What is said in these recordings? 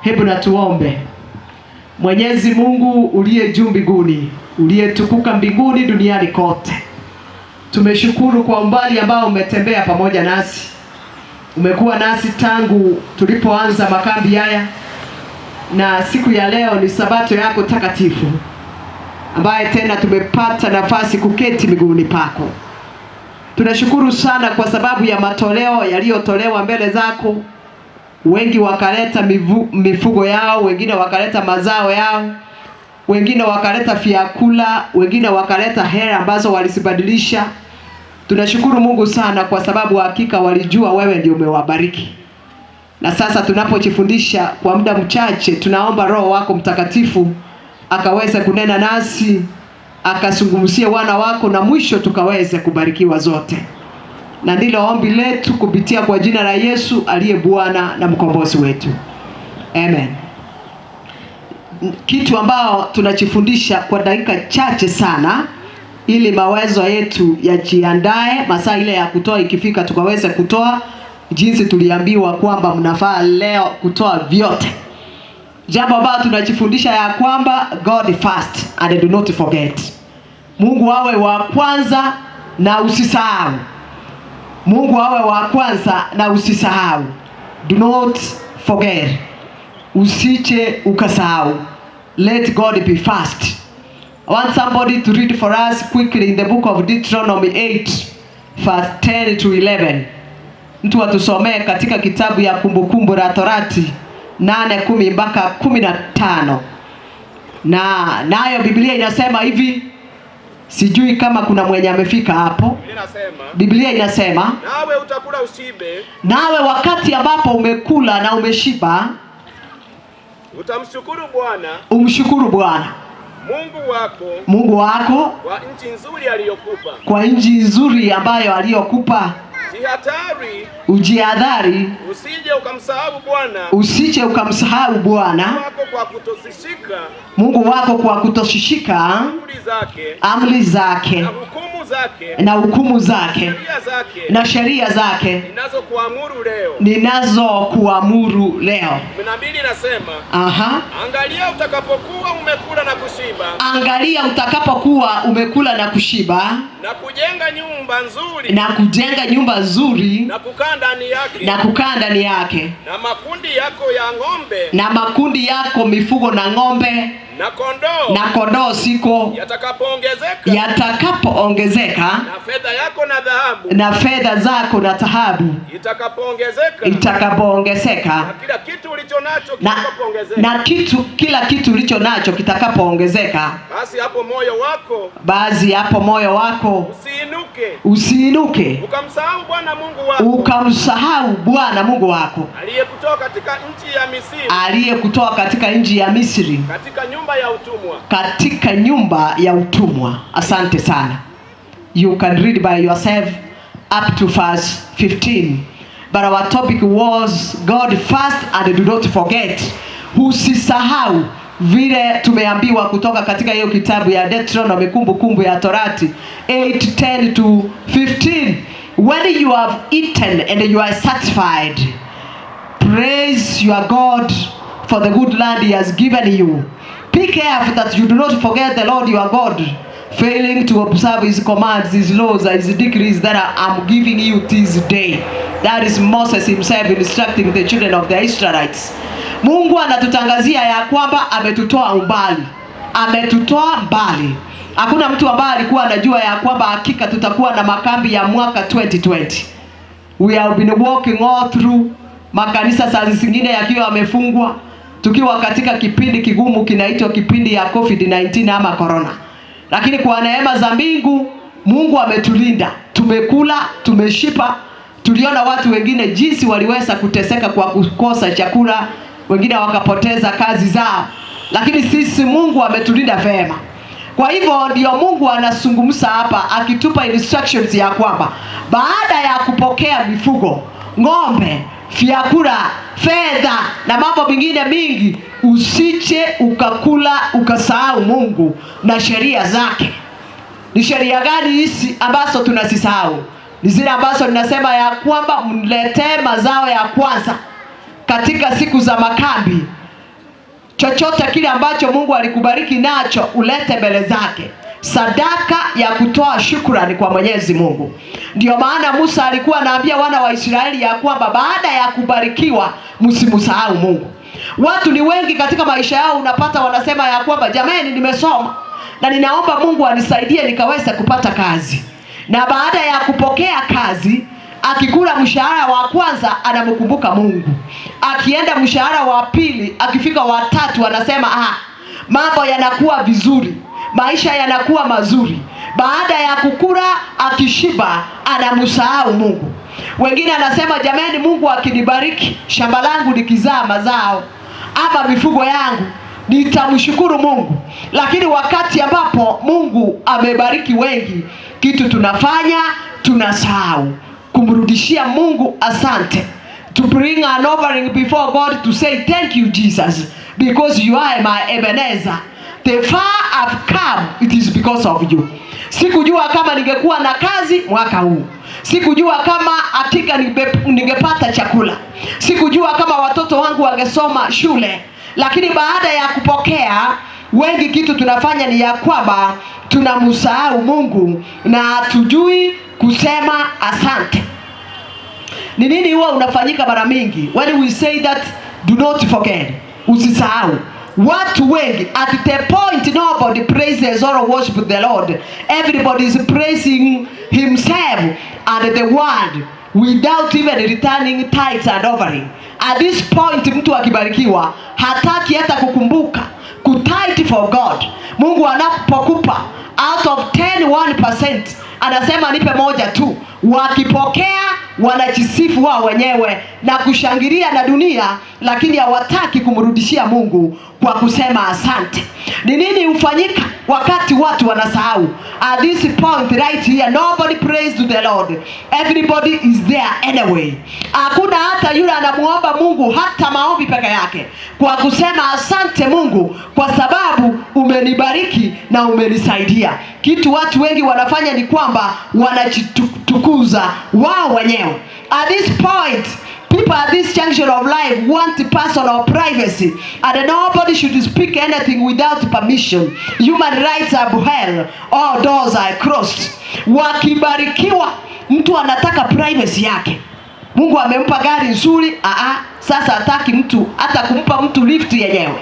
Hebu na tuombe. Mwenyezi Mungu uliye juu mbinguni, uliyetukuka mbinguni duniani kote, tumeshukuru kwa umbali ambao umetembea pamoja nasi. Umekuwa nasi tangu tulipoanza makambi haya, na siku ya leo ni sabato yako takatifu, ambaye tena tumepata nafasi kuketi miguuni pako. Tunashukuru sana kwa sababu ya matoleo yaliyotolewa mbele zako. Wengi wakaleta mifugo yao, wengine wakaleta mazao yao, wengine wakaleta vyakula, wengine wakaleta hela ambazo walizibadilisha. Tunashukuru Mungu sana kwa sababu hakika walijua wewe ndio umewabariki. Na sasa tunapojifundisha kwa muda mchache, tunaomba Roho wako Mtakatifu akaweze kunena nasi, akazungumzie wana wako, na mwisho tukaweze kubarikiwa zote. Na ndilo ombi letu kupitia kwa jina la Yesu aliye Bwana na mkombozi wetu. Amen. Kitu ambao tunajifundisha kwa dakika chache sana ili mawazo yetu yajiandae, masaa ile ya kutoa ikifika tukaweze kutoa jinsi tuliambiwa kwamba mnafaa leo kutoa vyote. Jambo ambalo tunajifundisha ya kwamba God first and do not forget. Mungu awe wa kwanza na usisahau. Mungu awe wa kwanza na usisahau. Do not forget. Usije ukasahau. Let God be first. I want somebody to read for us quickly in the book of Deuteronomy 8 verse 10 to 11. Mtu atusomee katika kitabu ya Kumbukumbu la Torati 8:10 mpaka 15. Na nayo Biblia inasema hivi, sijui kama kuna mwenye amefika hapo. Biblia inasema, Biblia inasema, nawe utakula ushibe, nawe wakati ambapo umekula na umeshiba, utamshukuru Bwana umshukuru Bwana Mungu wako Mungu wako kwa nchi nzuri aliyokupa. Kwa nchi nzuri ambayo aliyokupa. Jihadhari Ujihadhari usije ukamsahau Bwana usije ukamsahau Bwana wako kwa kutozishika Mungu wako kwa kutozishika amri zake amri zake na hukumu zake na hukumu zake sheria zake na sheria zake ninazokuamuru leo. Ninazokuamuru leo. 12 inasema, angalia utakapokuwa umekula na kushiba Angalia utakapokuwa umekula na kushiba na kujenga nyumba nzuri na kujenga nyumba nzuri na kukaa ndani yake na kukaa ndani yake na makundi yako ya ng'ombe na makundi yako mifugo na ng'ombe na kondoo na kondoo siko yatakapoongezeka yatakapoongezeka na fedha yako na dhahabu na fedha zako na dhahabu itakapoongezeka itakapoongezeka na kila kitu ulicho nacho na, kitakapoongezeka, na kitu kila kitu ulicho nacho kitakapoongezeka, basi hapo moyo wako basi hapo moyo wako usiinuke usiinuke ukamsahau Bwana Mungu wako ukamsahau Bwana Mungu wako aliyekutoa katika nchi ya Misri, aliyekutoa katika nchi ya Misri, katika nyumba ya utumwa. Katika nyumba ya utumwa. Asante sana. You can read by yourself up to verse 15. But our topic was God first and do not forget. Usisahau vile tumeambiwa kutoka katika hiyo kitabu ya Deuteronomy, Kumbukumbu ya Torati 8:10 to 15. When you have eaten and you are satisfied, praise your God for the good land he has given you. Be careful that you do not forget the Lord your God, failing to observe his commands, his laws, and his decrees that I am giving you this day. That is Moses himself instructing the children of the Israelites. Mungu anatutangazia ya kwamba ametutoa umbali, ametutoa mbali. Hakuna mtu ambaye alikuwa anajua ya kwamba hakika tutakuwa na makambi ya mwaka 2020. We have been walking all through, makanisa saa zingine yakiwa yamefungwa, tukiwa katika kipindi kigumu kinaitwa kipindi ya COVID-19 ama corona, lakini kwa neema za mbingu Mungu ametulinda, tumekula, tumeshiba. Tuliona watu wengine jinsi waliweza kuteseka kwa kukosa chakula, wengine wakapoteza kazi zao, lakini sisi Mungu ametulinda vema. Kwa hivyo ndio Mungu anazungumza hapa akitupa instructions ya kwamba baada ya kupokea mifugo, ng'ombe, vyakula, fedha na mambo mengine mingi, usije ukakula ukasahau Mungu na sheria zake. Ni sheria gani hizi ambazo tunazisahau? Ni zile ambazo ninasema ya kwamba mletee mazao ya kwanza katika siku za makambi. Chochote kile ambacho Mungu alikubariki nacho ulete mbele zake, sadaka ya kutoa shukrani kwa Mwenyezi Mungu. Ndio maana Musa alikuwa anaambia wana wa Israeli ya kwamba baada ya kubarikiwa msimsahau Mungu. Watu ni wengi katika maisha yao, unapata wanasema ya kwamba jamani, nimesoma na ninaomba Mungu anisaidie nikaweze kupata kazi. Na baada ya kupokea kazi, akikula mshahara wa kwanza anamkumbuka Mungu. Akienda mshahara wa pili, akifika wa tatu anasema ah, mambo yanakuwa vizuri, maisha yanakuwa mazuri. Baada ya kukula akishiba, anamsahau Mungu. Wengine anasema jamani, Mungu akinibariki, shamba langu likizaa mazao ama mifugo yangu nitamshukuru Mungu. Lakini wakati ambapo Mungu amebariki wengi, kitu tunafanya tunasahau kumrudishia Mungu asante, to bring an offering before God to say thank you, Jesus, because you are my Ebenezer. The far I've come, it is because of you. Sikujua kama ningekuwa na kazi mwaka huu, sikujua kama hakika ningepata chakula, sikujua kama watoto wangu wangesoma shule. Lakini baada ya kupokea, wengi kitu tunafanya ni ya kwamba tunamsahau Mungu na hatujui kusema asante. Ni nini huwa unafanyika mara mingi? When we say that do not forget, usisahau. Watu wengi at the point nobody praises or worship the Lord. Everybody is praising himself and the world without even returning tithes and offering. At this point mtu akibarikiwa hataki hata kukumbuka kutithe for God. Mungu anapokupa out of 10 1% anasema nipe moja tu. Wakipokea wanajisifu wao wenyewe na kushangilia na dunia, lakini hawataki kumrudishia Mungu kwa kusema asante. Ni nini hufanyika wakati watu wanasahau? At this point right here, nobody prays to the Lord. Everybody is there anyway. Hakuna hata yule anamuomba Mungu hata maombi peke yake kwa kusema asante Mungu kwa sababu umenibariki na umenisaidia. Kitu watu wengi wanafanya ni kwamba wanajitukuza wao wenyewe. At this point, people at this junction of life want personal privacy and nobody should speak anything without permission. Human rights are upheld, all doors are closed. Wakibarikiwa, mtu anataka privacy yake. Mungu amempa gari nzuri, aa, sasa hataki mtu hata kumpa mtu lift yenyewe,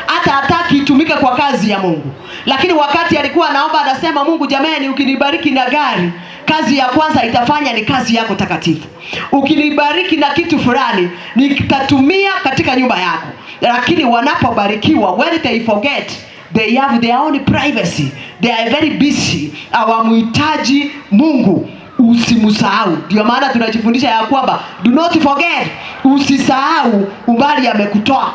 hata hataki itumike kwa kazi ya Mungu. Lakini wakati alikuwa anaomba anasema, Mungu jamani, ukinibariki na gari, kazi ya kwanza itafanya ni kazi yako takatifu. Ukinibariki na kitu fulani, nitatumia katika nyumba yako. Lakini wanapobarikiwa, when they forget they have their own privacy, they are very busy, hawamuhitaji Mungu. Usimsahau. Ndio maana tunajifundisha ya kwamba do not forget, usisahau umbali amekutoa.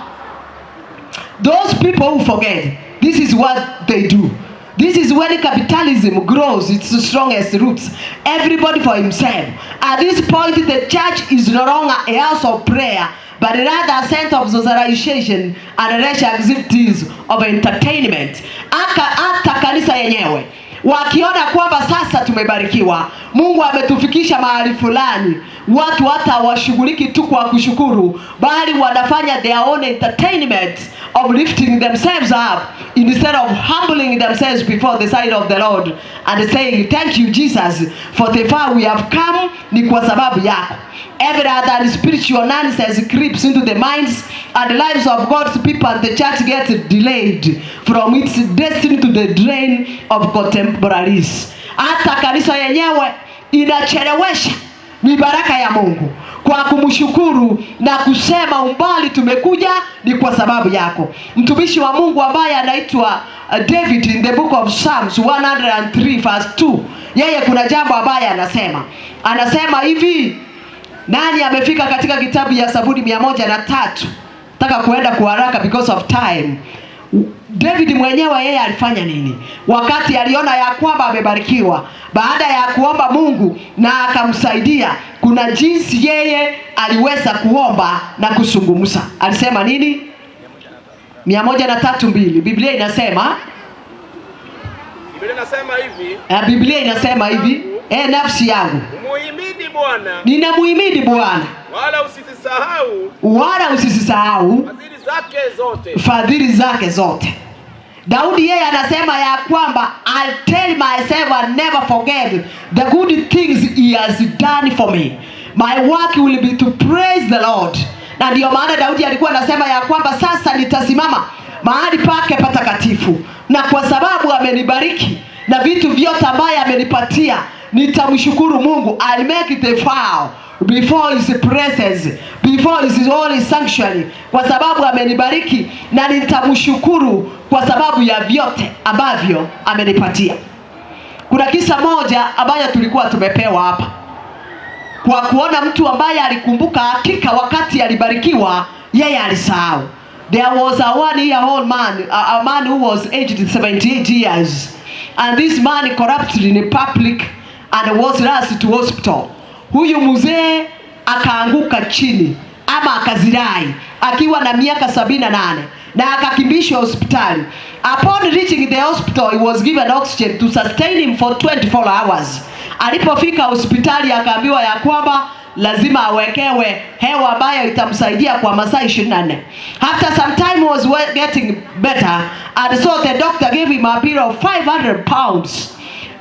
Those people who forget, this is what they do. This is when capitalism grows its strongest roots. Everybody for himself. At this point, the church is no longer a house of prayer, but rather a center of socialization and leisure activities of entertainment. Aka hata kanisa yenyewe wakiona kwamba sasa tumebarikiwa, Mungu ametufikisha mahali fulani, watu hata hawashughuliki tu kwa kushukuru, bali wanafanya their own entertainment of lifting themselves up instead of humbling themselves before the side of the Lord and saying thank you, Jesus, for the far we have come, ni kwa sababu yako. Every other spiritual nonsense creeps into the minds and lives of God's people and the church gets delayed from its destiny to the drain of contemporaries. Hata kanisa yenyewe inachelewesha mibaraka ya Mungu kwa kumshukuru na kusema umbali tumekuja ni kwa sababu yako. Mtumishi wa Mungu ambaye anaitwa David in the book of Psalms 103 verse 2, yeye kuna jambo ambaye anasema hivi. Nani amefika katika kitabu ya Zaburi 103? Nataka kuenda kwa haraka because of time. David mwenyewe yeye alifanya nini wakati aliona ya kwamba amebarikiwa? Baada ya kuomba Mungu na akamsaidia, kuna jinsi yeye aliweza kuomba na kuzungumza. Alisema nini? 103:2. Biblia inasema Biblia inasema hivi, Biblia inasema hivi, nafsi yangu umuhimidi Bwana, ninamuhimidi Bwana. Wala usizisahau Wala usisahau fadhili zake zote. Fadhili zake zote. Daudi yeye anasema ya kwamba, "I'll tell myself and never forget the good things he has done for me. My work will be to praise the Lord." Na ndiyo maana Daudi alikuwa anasema ya kwamba sasa nitasimama mahali pake patakatifu, na kwa sababu amenibariki na vitu vyote ambaye amenipatia, nitamshukuru Mungu. I'll make it a vow before his presence, before his holy sanctuary, kwa sababu amenibariki na nitamshukuru kwa sababu ya vyote ambavyo amenipatia. Kuna kisa moja ambayo tulikuwa tumepewa hapa kwa kuona mtu ambaye alikumbuka hakika wakati alibarikiwa, yeye alisahau. There was a 1 year old man, a man who was aged 78 years, and this man collapsed in public and was rushed to hospital. Huyu mzee akaanguka chini ama akazirai akiwa na miaka 78 na akakimbishwa hospitali. Upon reaching the hospital, he was given oxygen to sustain him for 24 hours. Alipofika hospitali akaambiwa ya kwamba lazima awekewe hewa ambayo itamsaidia kwa masaa 24. After some time was getting better, and so the doctor gave him a bill of £500.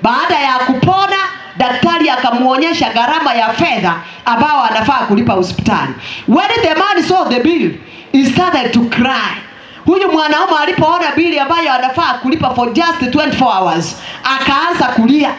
Baada ya kupona, daktari akamuonyesha gharama ya fedha ambayo anafaa kulipa hospitali. When the man saw the bill, he started to cry. Huyu mwanaume alipoona bili ambayo anafaa kulipa for just 24 hours, akaanza kulia.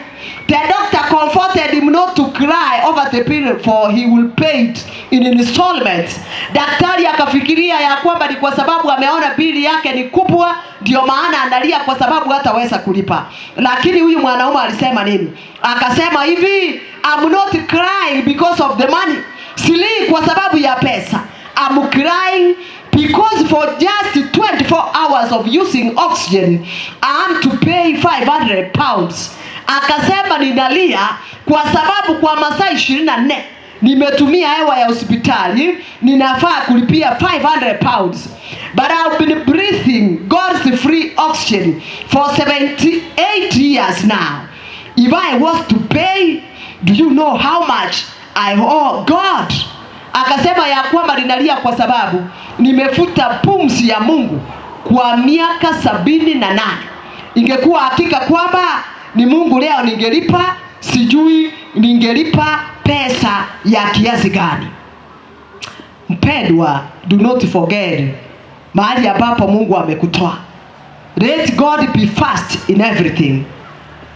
The doctor comforted him not to cry over the bill, for he will pay it in installments. Daktari akafikiria ya kwamba ni kwa sababu ameona bili yake ni kubwa, ndio maana analia kwa sababu hataweza kulipa. Lakini huyu mwanaume alisema nini? Akasema hivi, "I'm not crying because of the money." Silii kwa sababu ya pesa. "I'm crying because for just 24 hours of using oxygen, I'm to pay £500." Akasema ninalia kwa sababu kwa masaa 24 nimetumia hewa ya hospitali, ninafaa kulipia £500. "But I've been breathing God's free oxygen for 78 years now. If I was to pay, do you know how much I owe God?" Akasema ya kwamba ninalia kwa sababu nimevuta pumzi ya Mungu kwa miaka 78. Ingekuwa hakika kwamba ni Mungu leo ningelipa, sijui ningelipa pesa ya kiasi gani. Mpendwa, do not forget mahali ambapo Mungu amekutoa. Let God be first in everything.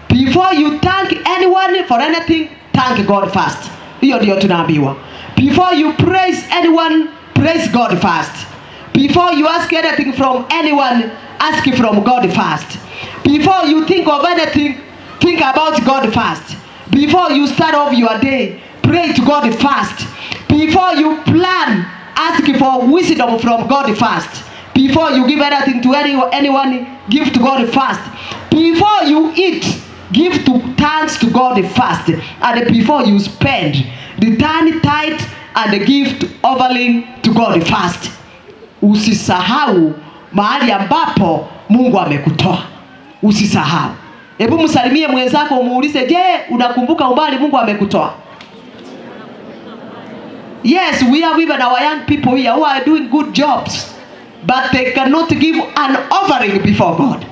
Before you thank anyone for anything, thank God first. Hiyo ndio tunaambiwa. Before you praise anyone, praise God first. Before you ask anything from anyone, ask from God first. Before you think of anything, think about God first. Before you start off your day, pray to God first. Before you plan, ask for wisdom from God first. Before you give anything to anyone, give to God first. Before you eat, give to thanks to God first. And before you spend, return tithe and give to offering to God first. Usisahau mahali ambapo Mungu amekutoa. Usisahau. Hebu msalimie mwenzako umuulize, je, unakumbuka umbali Mungu amekutoa? Yes, we have even our young people here who are doing good jobs, but they cannot give an offering before God.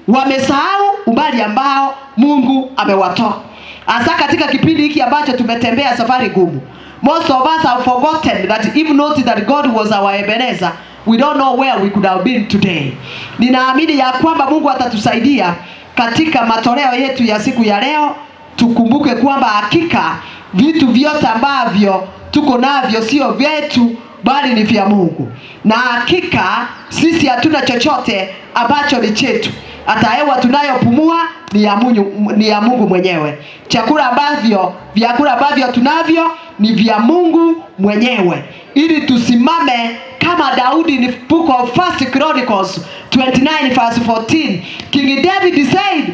Wamesahau umbali ambao Mungu amewatoa. Hasa katika kipindi hiki ambacho tumetembea safari ngumu. Most of us have forgotten that if not that God was our Ebenezer, we don't know where we could have been today. Ninaamini ya kwamba Mungu atatusaidia katika matoleo yetu ya siku ya leo. Tukumbuke kwamba hakika vitu vyote ambavyo tuko navyo sio vyetu, bali ni vya Mungu, na hakika sisi hatuna chochote ambacho ni chetu. Hata hewa tunayopumua ni ya Mungu mwenyewe. Chakula ambavyo vyakula ambavyo tunavyo ni vya Mungu mwenyewe, ili tusimame kama Daudi. Ni Book of First Chronicles 29 verse 14. King David said,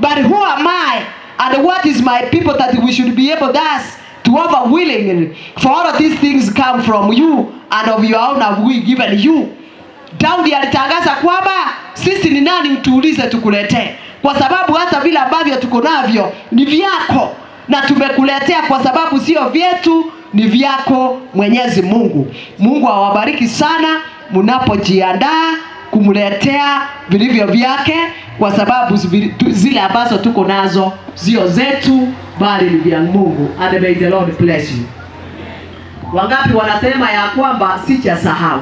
"But who am I and what is my people that we should be able thus to offer willingly? For all of these things come from you, and of your own have we given you." Daudi alitangaza kwamba sisi ni nani utuulize tukuletee, kwa sababu hata vile ambavyo tuko navyo ni vyako na tumekuletea kwa sababu sio vyetu. ni vyako Mwenyezi Mungu. Mungu awabariki sana mnapojiandaa kumletea vilivyo vyake, kwa sababu zile ambazo tuko nazo sio zetu, bali ni vya Mungu. And may the Lord bless you. Wangapi wanasema ya kwamba sijasahau?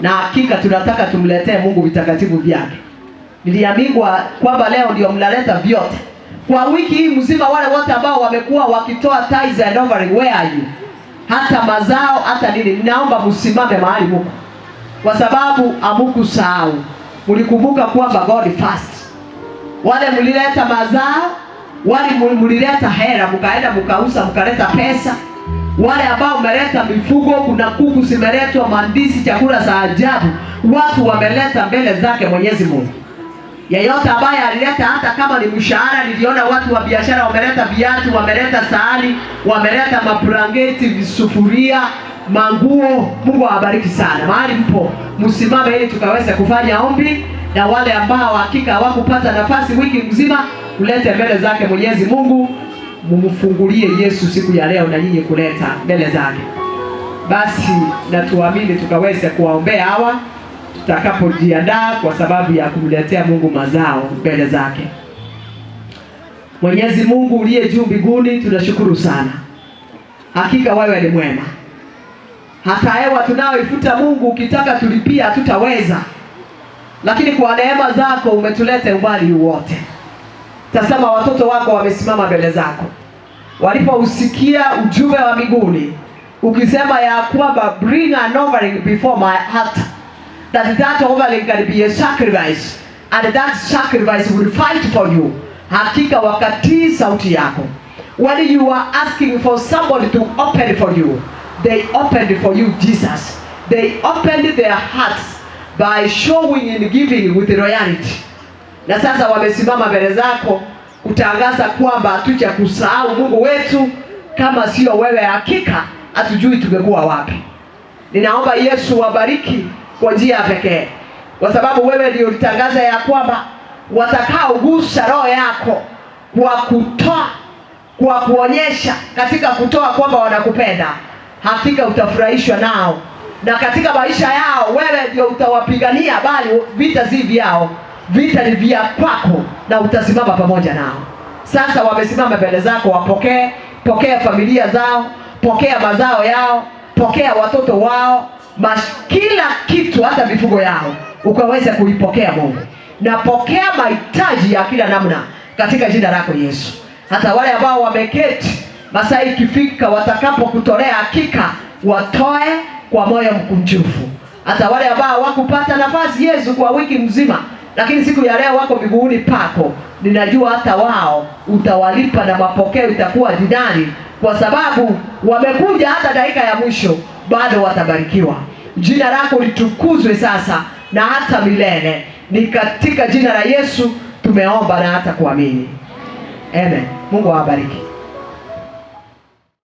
Na hakika tunataka tumletee Mungu vitakatifu vyake. Niliambiwa kwamba leo ndio mnaleta vyote kwa wiki hii mzima. Wale wote ambao wamekuwa wakitoa tithes and offering, where are you? Hata mazao hata nini, ninaomba msimame mahali muko, kwa sababu hamukusahau, mlikumbuka kwamba God first. Wale mlileta mazao, wale mlileta hela, mkaenda mkauza, mkaleta pesa. Wale ambao mmeleta mifugo, kuna kuku zimeletwa, mandizi, chakula za ajabu, watu wameleta mbele zake Mwenyezi Mungu. Yeyote ambaye alileta hata kama ni mshahara, niliona watu wa biashara wameleta viatu, wameleta sahani, wameleta mabrangeti, visufuria, manguo. Mungu awabariki sana. Mahali mpo, msimame ili tukaweze kufanya ombi, na wale ambao hakika hawakupata nafasi wiki mzima, kulete mbele zake Mwenyezi Mungu, mumfungulie Yesu siku ya leo na nyinyi kuleta mbele zake. Basi na tuamini tukaweze kuwaombea hawa tutakapojiandaa kwa sababu ya kumletea Mungu mazao mbele zake. Mwenyezi Mungu uliye juu mbinguni, tunashukuru sana. Hakika wewe ni mwema. Hata hewa tunayoifuta Mungu, ukitaka tulipia hatutaweza, lakini kwa neema zako umetuleta umbali huu wote. Tazama watoto wako wamesimama mbele zako, walipousikia ujumbe wa mbinguni ukisema ya kwamba bring an offering before my altar, that that offering can be a sacrifice and that sacrifice will fight for you. Hakika wakatii sauti yako. When you are asking for somebody to open for you, they opened for you, Jesus. They opened their hearts by showing and giving with loyalty. Na sasa wamesimama mbele zako kutangaza kwamba hatuja kusahau Mungu wetu, kama sio wewe hakika hatujui tungekuwa wapi. Ninaomba Yesu wabariki kwa njia ya pekee, kwa sababu wewe ndio ulitangaza ya kwamba watakaogusa roho yako kwa kutoa, kwa kuonyesha katika kutoa kwamba wanakupenda, hakika utafurahishwa nao, na katika maisha yao wewe ndio utawapigania, bali vita si vyao, vita ni vya kwako, na utasimama pamoja nao. Sasa wamesimama mbele zako, wapokee, pokea familia zao, pokea mazao yao, pokea watoto wao, kila kitu, hata mifugo yao ukaweza kuipokea Mungu, na pokea mahitaji ya kila namna katika jina lako Yesu. Hata wale ambao wameketi, masaa ikifika, watakapokutolea hakika watoe kwa moyo mkunjufu. Hata wale ambao hawakupata nafasi Yesu kwa wiki mzima, lakini siku ya leo wako miguuni pako, ninajua hata wao utawalipa na mapokeo itakuwa dinari, kwa sababu wamekuja hata dakika ya mwisho, bado watabarikiwa. Jina lako litukuzwe sasa na hata milele. Ni katika jina la Yesu tumeomba na hata kuamini. Amen. Mungu awabariki.